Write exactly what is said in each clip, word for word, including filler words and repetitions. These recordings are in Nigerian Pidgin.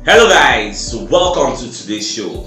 Hello guys, welcome to today's show.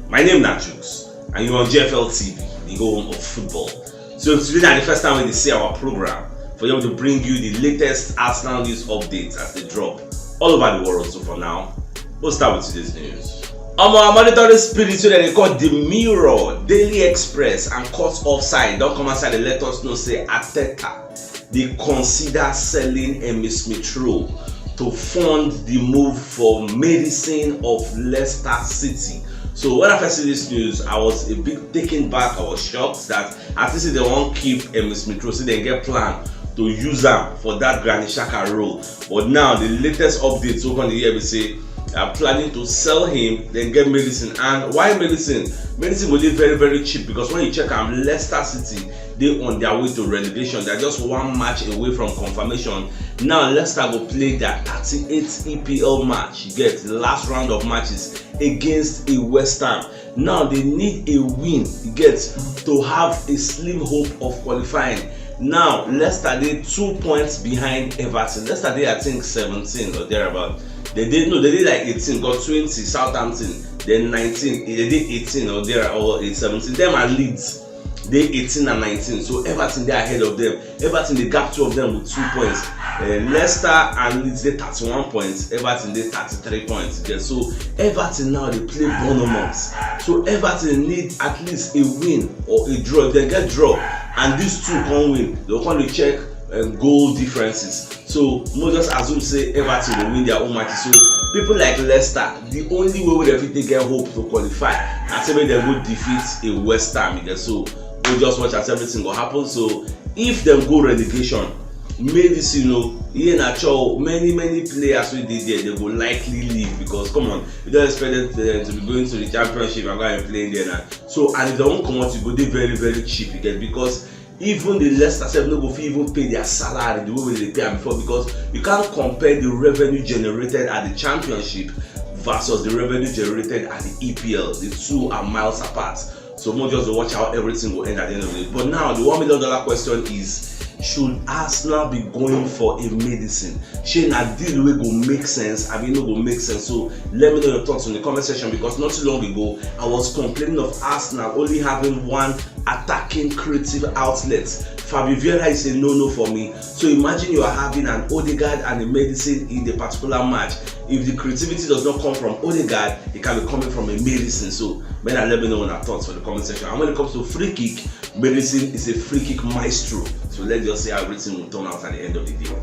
My name na Jukes and you're on G F L T V, the home of football. So today na the first time we dey see our program for you to bring you the latest Arsenal news updates as they drop all over the world. So for now, we'll start with today's news. Omo, our monitoring spirit wey dem dey call the Mirror, Daily Express and Court Offside don come outside dey let us know say Arteta dey consider selling Emile Smith Rowe to fund the move for Maddison of Leicester City. So when I first see this news, I was a bit taken back. I was shocked that I think say dem wan keep Emile Smith Rowe, say dem get plan to use am for that Granit Xhaka role. But now the latest updates wey we dey hear be say they are planning to sell him, then get Maddison. And why Maddison? Maddison go dey very, very cheap because when you check am, Leicester City dey on their way to relegation. They are just one match away from confirmation. Now Leicester go play their thirty-eighth E P L match. You get the last round of matches against a West Ham. Now they need a win, you get, to have a slim hope of qualifying. Now Leicester dey two points behind Everton. Leicester dey, I think, seventeen or thereabout. They dey, no, they dey like eighteen, got twenty Southampton, then nineteen, they dey eighteen or there or seventeen. Them are Leeds, dey eighteen and nineteen. So Everton dey ahead of them. Everton dey gap two of them with two points. Uh, Leicester and Leeds dey thirty-one points. Everton dey thirty-three points. Okay, so Everton now dey play Bournemouth. So Everton need at least a win or a draw. If they get draw and these two come win, they go come dey check um, goal differences. So mo just assume say Everton go win their own matches. So people like Leicester, the only way wey dem fit take get hope to qualify na say make dem go defeat a West Ham. You get, so we just watch as everything go happen. So if dem go relegation, Maddison o, Iheanacho, many, many players wey dey there, they go likely leave because, come on, you don't expect them to, to be going to the Championship and go and playing there now. So and if they won't come out, you go dey very, very cheap, you get, because even the Leicester sef no go fit even pay their salary the way wey dem dey pay am before, because you can't compare the revenue generated at the Championship versus the revenue generated at the E P L. The two are miles apart. So mo just dey watch how everything go end at the end of the day. But now the one million dollar question is, should Arsenal be going for a Maddison? Shey na deal wey go make sense, abi e no go make sense? So let me know your thoughts in the comment section, because not too long ago I was complaining of Arsenal only having one attacking creative outlet. Fabio Vieira is a no-no for me. So imagine you are having an Odegaard and a Maddison in a particular match. If the creativity does not come from Odegaard, it can be coming from a Maddison. So, man, let me know your thoughts for the comment section. And when it comes to free kick, Maddison is a free kick maestro. So let's just see how everything will turn out at the end of the day.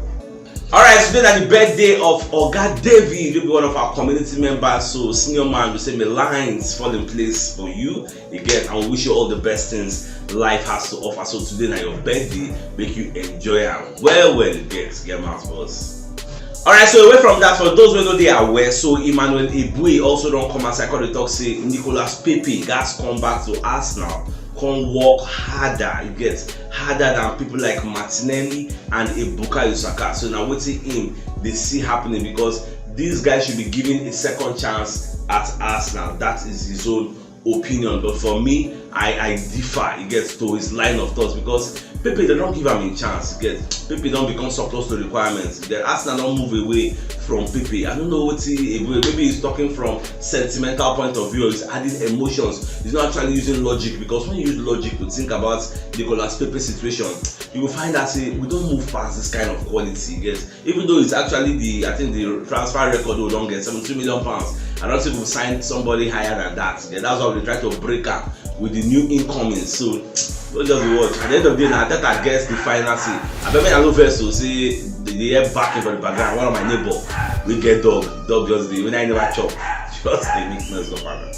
All right, today na the birthday of Oga David, wey be one of our community members. So senior man, we say may lines fall in place for you. You get, and we wish you all the best things life has to offer. So today na your birthday, make you enjoy am well well. You get, get mouth boss. All right, so away from that, for those wey no dey aware, so Emmanuel Eboue also don come outside come dey talk say Nicolas Pepe gats come back to Arsenal, come work harder, you get, harder than people like Martinelli and a Bukayo Saka. So na wetin him dey see happening, because this guy should be given a second chance at Arsenal. That is his own opinion. But for me, I, I differ, you get, to his line of thoughts, because Pepe, they don't give him a chance, you get. Pepe don't become surplus to requirements. You get, Arsenal don't move away from Pepe. I don't know what he, maybe he's talking from sentimental point of view, or he's adding emotions. He's not actually using logic, because when you use logic to think about Nicolas Pepe's situation, you will find that say we don't move past this kind of quality, you get. Even though it's actually the, I think the transfer record we don't get seventy-two million pounds. I don't think we've signed somebody higher than that. Yeah, that's why we try to break up with the new incoming. So don't just be watch. At the end of the day, now that I guess the final say. I bet I no verse to say the, the air backing for the background. One of my neighbor, we get dog. Dog just the when I never chop. Just the meekness of father.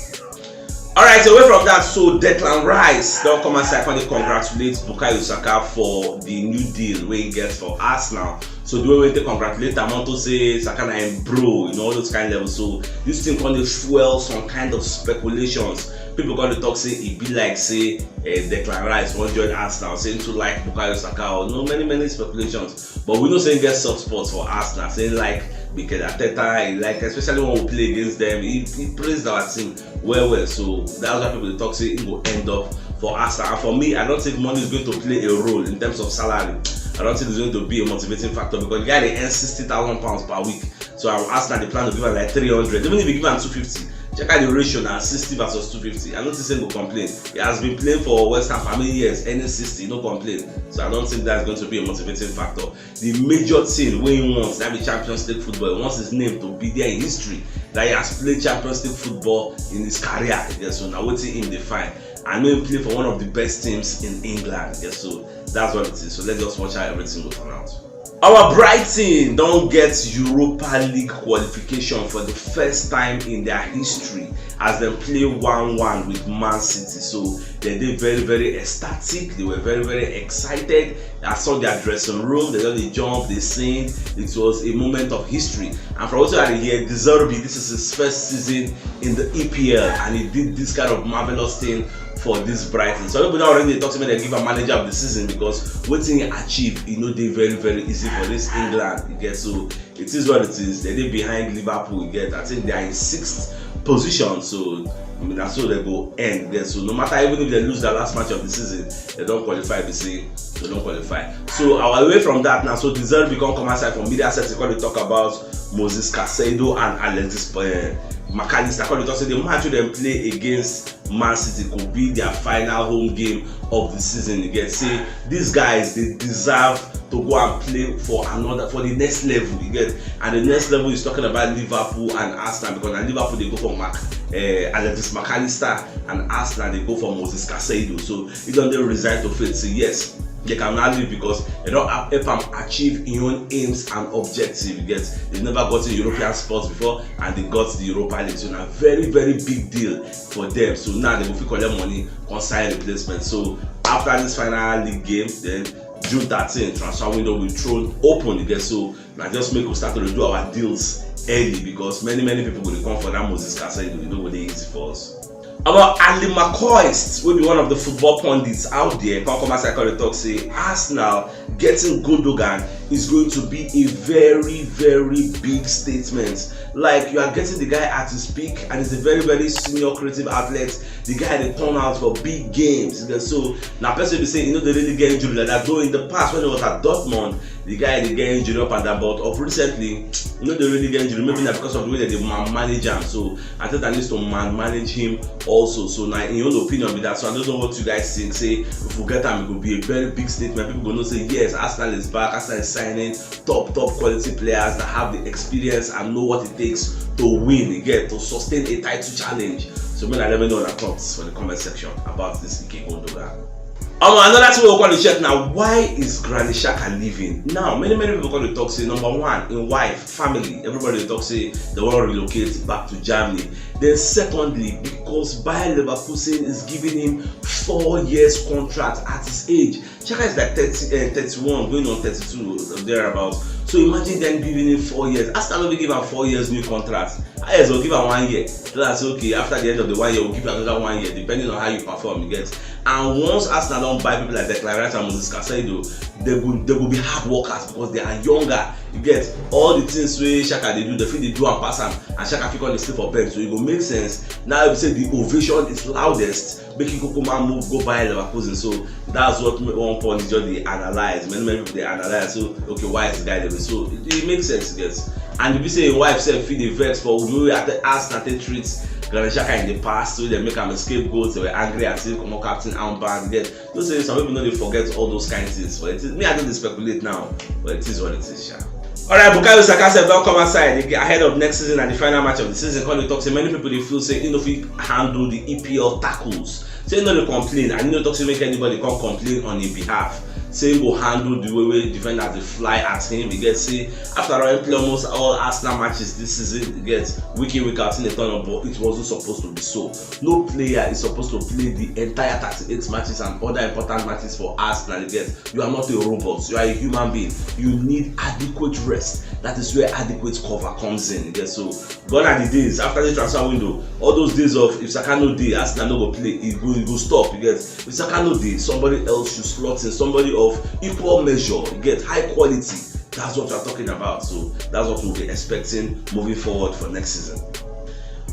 All right, so away from that, so Declan Rice don't come and secondly congratulate Bukayo Saka for the new deal wey he get for Arsenal. So the way we take congratulate am unto say Saka na him bro, you know, all those kind of levels. So this thing come dey fuel some kind of speculations. People come dey talk say e be like say uh, Declan Rice wan join Arsenal, say to like Bukayo Saka, or no, many many speculations. But we know say he get soft spots for Arsenal, say like Mikel Arteta, he like, especially when we play against them, he, he praised our team well well. So that's why people dey talk say he go end up for Arsenal. And for me, I don't think money is going to play a role in terms of salary. I don't think it's going to be a motivating factor because the guy dey earn sixty thousand pounds per week. So I will ask that the plan to give am like three hundred. Even if you give am two fifty, check out the ratio now, sixty versus two fifty. I don't think say go complain. He has been playing for West Ham for how many years? Any sixty, no complain. So I don't think that's going to be a motivating factor. The major thing wey he wants, that be Champions League football. He wants his name to be there in history, that he has played Champions League football in his career. Yes, so now wetin him dey find. I know him play for one of the best teams in England. Yes, so that's what it is. So let's just watch how everything go turn out. Our Brighton don get Europa League qualification for the first time in their history as dem play one one with Man City. So they dey very, very ecstatic. They were very, very excited. I saw their dressing room. They don dey jump, dey sing. It was a moment of history. And from what I hear, De Zerbi, this is his first season in the E P L, and he did this kind of marvelous thing for this Brighton. So people don already dey talk say make dem give am manager of the season because wetin he achieve, e no dey very, very easy for this England. You get, so it is what it is. They dey behind Liverpool. You get, I think they are in sixth position. So I mean, that's so they go end there. So no matter, even if they lose the last match of the season, they don't qualify. They say they don't qualify. So our away from that now. So De Zerbi come come outside from media set to come dey talk about Moses Caicedo and Alexis uh, Mac Allister. Come dey talk say the match wey dem play against Man City could be their final home game of the season. You get, say these guys, they deserve to go and play for another, for the next level. You get, and the next level is talking about Liverpool and Arsenal, because na Liverpool dey go for Mac, uh, Alexis Mac Allister, and Arsenal dey go for Moses Caicedo. So he don dey resign to faith say yes, they can now leave because they don help am achieve his own aims and objective. You get, they never got in European sports before, and they got the Europa League. So na very, very big deal for them. So now they go fit collect money, come sign replacement. So after this final league game, then June thirteen transfer window will thrown open again. So now just make we start to do our deals early, because many, many people go dey come for that Moses Caicedo. E no go dey easy for us. About Ali McCoist, wey be one of the football pundits out there, come come outside come dey talk say Arsenal getting Gundogan is going to be a very, very big statement. Like, you are getting the guy at his peak, and he's a very, very senior creative athlete. The guy dey turn out for big games. So na person be say e no dey really get injury like that. Though in the past when he was at Dortmund, the guy dey get injury up and down, but of recently, e no dey really get injury. Maybe na because of the way that they man manage am. So Arteta needs to man manage him also. So na in your own opinion be that. So I don't know what you guys think. Say if we get am, it could be a very big statement. People go know say yes, Arsenal is back. Arsenal is signing top, top quality players that have the experience and know what it takes to win, you get, to sustain a title challenge. So make una let me know your thoughts for the comment section about this Ike Gundogan. Um, another thing we go come dey check now, why is Granit Xhaka leaving? Now, many, many people come dey talk say, number one, in wife, family, everybody dey talk say they wan relocate back to Germany. Then secondly, because Bayer Leverkusen is giving him four years contract at his age. Xhaka is like thirty, uh, thirty-one, going on thirty-two or thereabouts. So imagine them giving him four years. Arsenal no fit give am four years new contract. Yes, they'll give am one year. Tell am say, okay, after the end of the one year, we'll give you another one year, depending on how you perform, you get. And once Arsenal don buy people like Declan Rice and Moses Caicedo, they go, they go be hard workers because they are younger. You get, all the things wey Xhaka dey do, they fit dey do am pass am, and Xhaka fit come dey sleep for bench. So e go make sense. Now, if you say the ovation is loudest, make him kukuma move go Bayer Leverkusen. So that's what me- one point is just dey analyze. Many, many people dey analyze. So okay, why is the guy there? So it, it makes sense, you get. And if you say him wife sef fit dey vex for the way Arsenal take treat Granit Xhaka in the past, so they make am a scapegoat. They were angry at him, comot captain armband, you get. You know say some people no dey forget all those kind things. But it is, me, I no dey speculate now, but it is what it is, sha. Alright, Bukayo Saka sef don come outside again ahead of next season and the final match of the season. Come dey talk say many people dey feel say he no fit handle the E P L tackles. Say he no dey complain, and he no talk say make anybody come complain on him behalf. Say he go handle the way wey defenders dey fly at him. You get, say after all, he play almost all Arsenal matches this season. You get, week in, week out, he dey turn up, but it wasn't supposed to be so. No player is supposed to play the entire thirty-eight matches and other important matches for Arsenal. You get, you are not a robot. You are a human being. You need adequate rest. That is where adequate cover comes in. You get, so gone are the days after the transfer window. All those days of if Saka no dey, Arsenal no go play. E go, e go stop. You get, if Saka no dey, somebody else should slot in, somebody of equal measure. You get, high quality. That's what we're talking about. So that's what we'll be expecting moving forward for next season.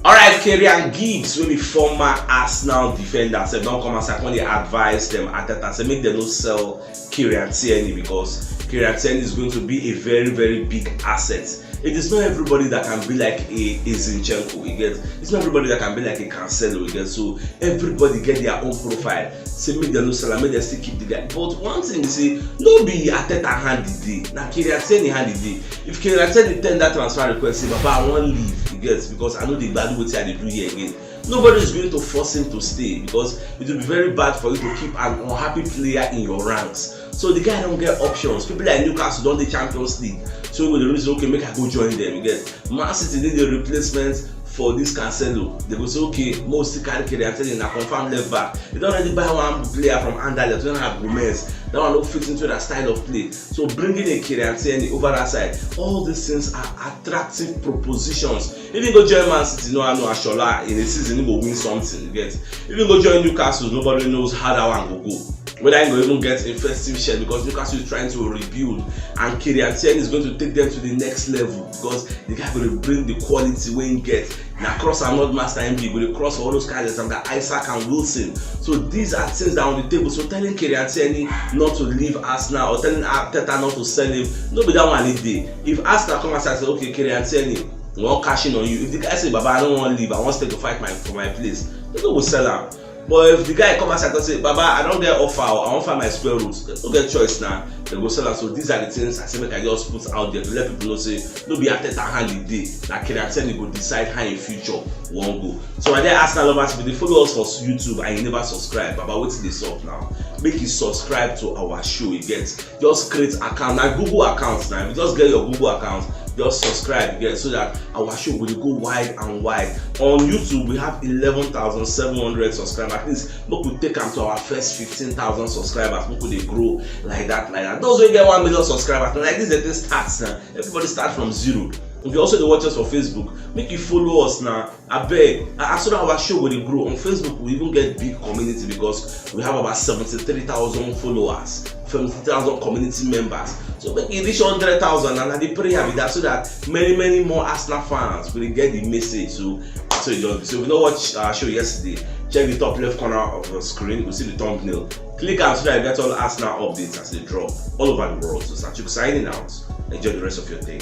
Alright, Kieran Gibbs, wey be former Arsenal defender, sef don come outside come dey advise them, Arteta, say make dem no sell Kieran Tierney, because Kieran Tierney is going to be a very, very big asset It is not everybody that can be like a, a Zinchenko, you get. It's not everybody that can be like a Cancelo, you get. So everybody get their own profile. Say make dem no sell am, make dem still keep the guy. But one thing is say, no be Arteta hand e dey. Na Kieran Tierney hand e dey. If Kieran Tierney turn that transfer request, say, "Baba, I wan leave," you get, "because I no dey gbadu wetin I dey do here again." Nobody is going to force him to stay, because it will be very bad for you to keep an unhappy player in your ranks. So the guy don get options. People like Newcastle don dey Champions League. So we go dey reason, okay, make I go join them. You get. Man City need a replacement for this Cancelo. They go say, "Okay, mo still carry Kieran Tierney, na confirm left back." They don already buy one player from Anderlecht, wey na Gomez. That one no fit into their style of play. So bringing a Kieran Tierney over that side, all these things are attractive propositions. If you go join Man City, no, I know Ashola in a season, he go win something, you get. If you go join Newcastle, nobody knows how that one go go. Whether he go even get a festive shirt, because Newcastle is trying to rebuild, and Kieran Tierney is going to take them to the next level, because the guy go dey bring the quality wey he get. Na cross and not master M B go dey cross for all those kind of like Isaac and Wilson. So these are things that are on the table. So telling Kieran Tierney not to leave Arsenal or telling Arteta not to sell him, no be that one e dey. If Arsenal come outside and say, "Okay, Kieran Tierney, we wan cash in on you." If the guy say, "Baba, I don't want leave. I want stay to fight my for my place," they no go sell am. But if the guy come outside and say, "Baba, I don get offer, I wan find my square root," they no get choice now. They go sell am. So these are the things I say make I just put out there to let people know say no be Arteta hand e dey. Na Kieran Tierney go decide how him future wan go. So my dear Arsenal lovers, if you dey follow us for YouTube and you never subscribe, Baba, wetin dey sup now? Make you subscribe to our show, you get. Just create account. Na Google account now. If you just get your Google account, just subscribe, you get, so that our show will go wide and wide. On YouTube, we have eleven thousand seven hundred subscribers. At least, make we take am to our first fifteen thousand subscribers. Make we dey grow like that, like that. Those wey get one million subscribers, na like this dem take start now. Everybody start from zero. If you also dey watch us for Facebook, make you follow us now. Abeg, a-, as soon as our show go dey grow on Facebook, we even get big community because we have about seventy-three thousand followers, seventy-three thousand community members. So make e reach hundred thousand, and I dey pray be that, so that many, many more Arsenal fans will get the message. So, so you just, so if you no watch our show yesterday, check the top left corner of your screen. You see the thumbnail. Click am so that you get all Arsenal updates as they drop all over the world. So Sachuku signing out. Enjoy the rest of your day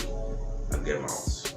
and game out.